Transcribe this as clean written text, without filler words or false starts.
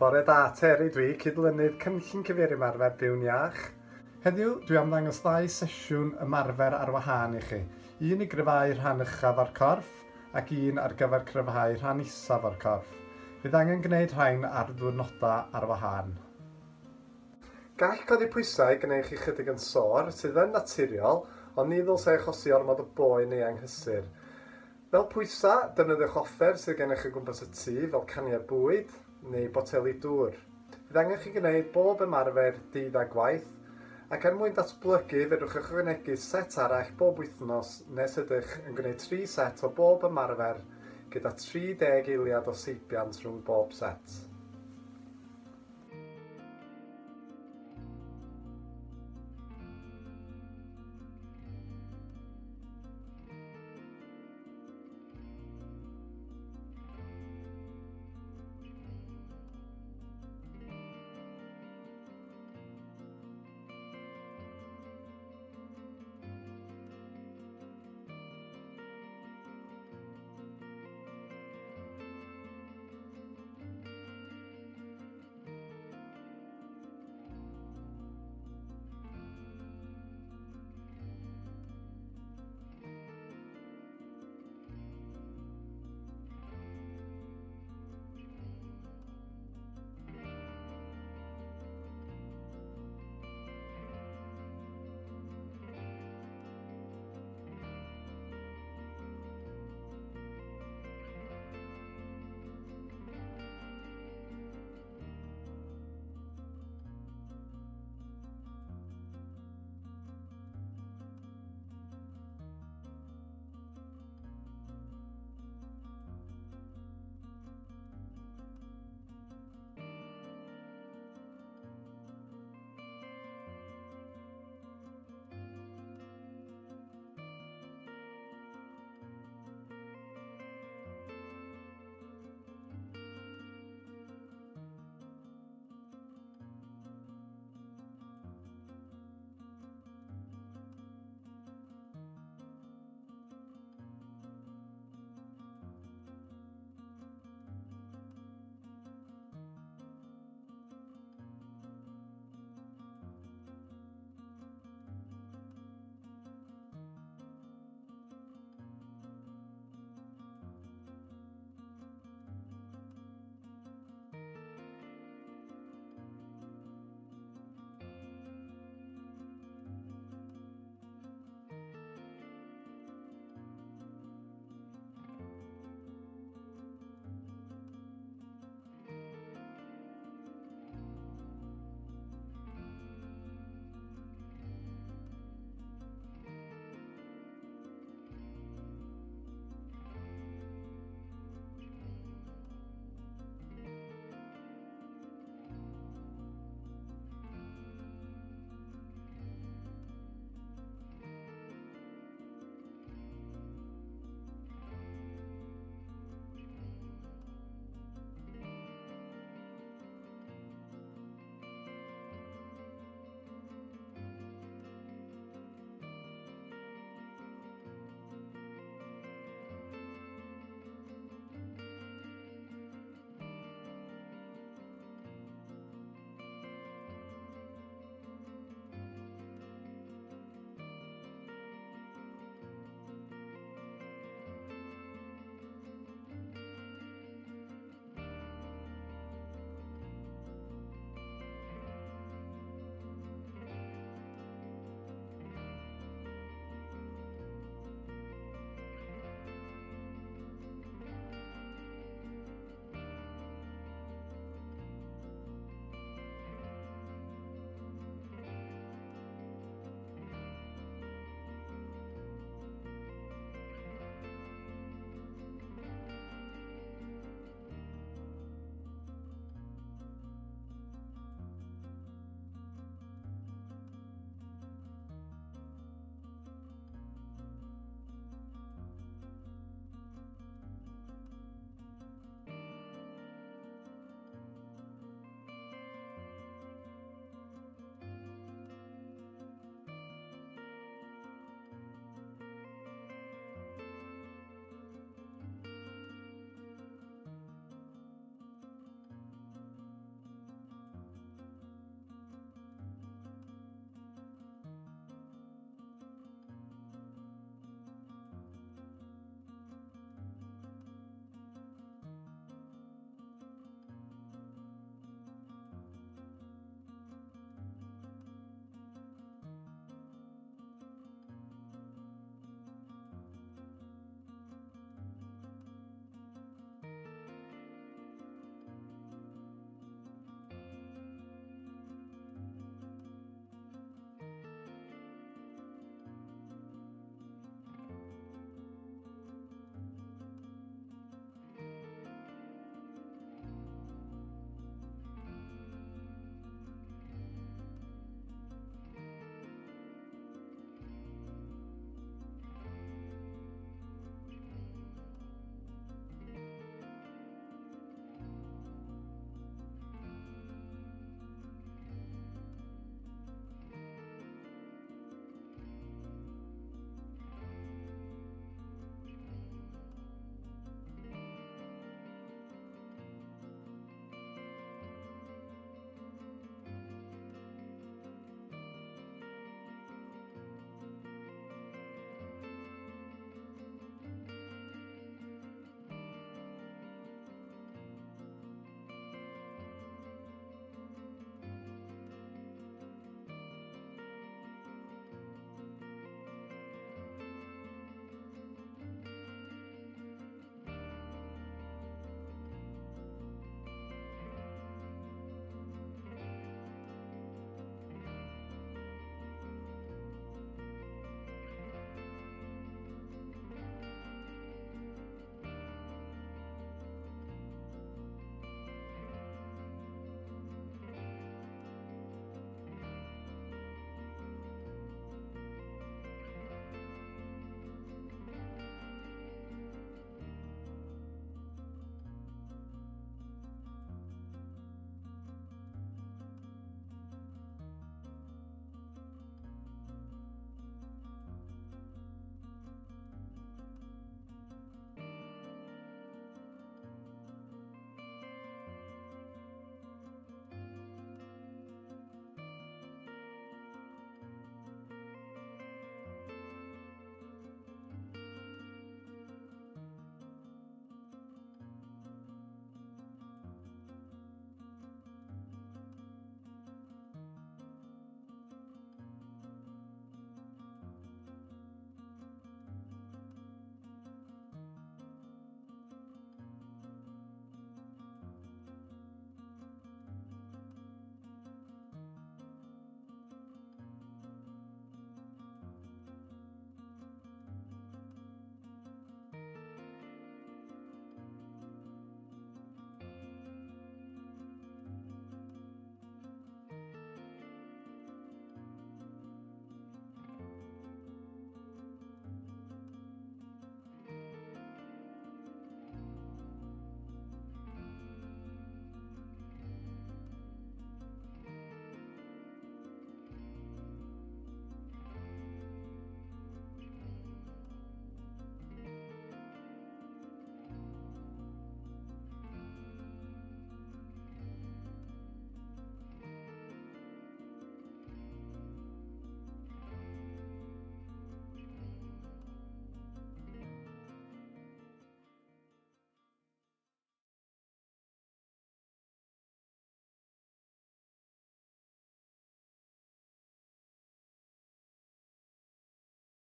Bore da, Terry dwi, cydlynydd Cynllun Cyfeirio Ymarfer Byw'n Iach. Heddiw, dwi am ddangos ddau sesiwn ymarfer ar wahân i chi. Un i gryfhau rhan uchaf o'r corff, ac un ar gyfer cryfhau rhan isaf o'r corff. Fydd angen gwneud rhain ar ddiwrnodau ar wahân. Gall codi pwysau gwneud chi chydig yn sôr, sydd yn naturiol, ond ni ddylsai achosi ormod o boen neu anghysur. Fel pwysau, defnyddiwch offer sydd gennych o gwmpas y tŷ, fel caniau bwyd neu boteli dŵr. Bydd angen chi gwneud bob ymarfer dydd a gwaith, ac er mwyn datblygu fedrwch ychwanegu set arall bob wythnos nes ydych yn gwneud tri set o bob ymarfer gyda 30 eiliad o seibiant rhwng bob set.